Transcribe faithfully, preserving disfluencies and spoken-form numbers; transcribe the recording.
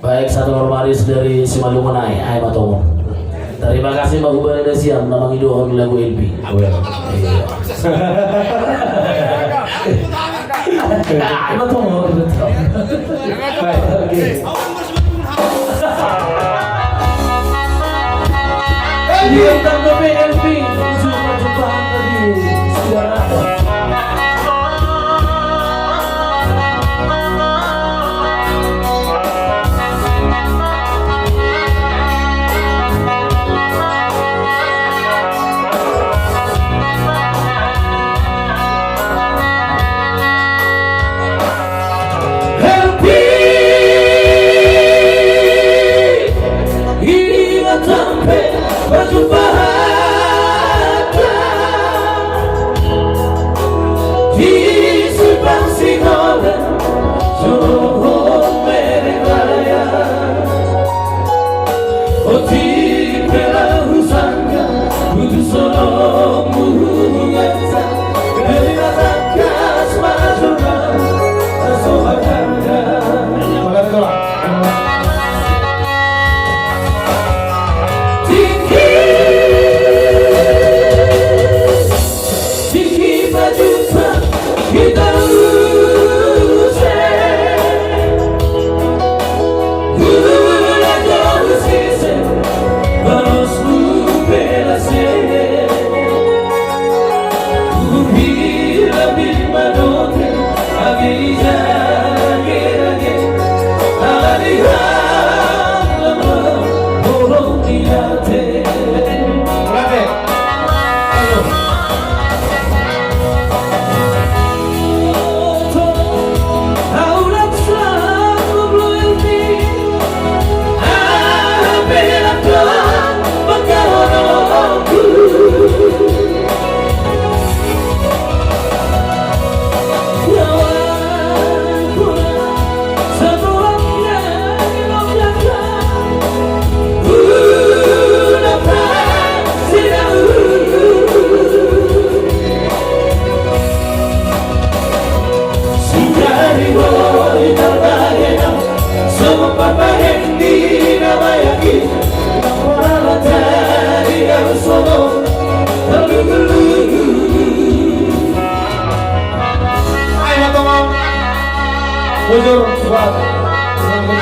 Baik, satu hormaris dari Simalungun ai, ai ma tongon. Terima kasih Mbak Gubernur Desiam, nama ngido on lagu L P. Iya. Ai ma tongon. Baik, oke. Ai ma tongon. Bujur.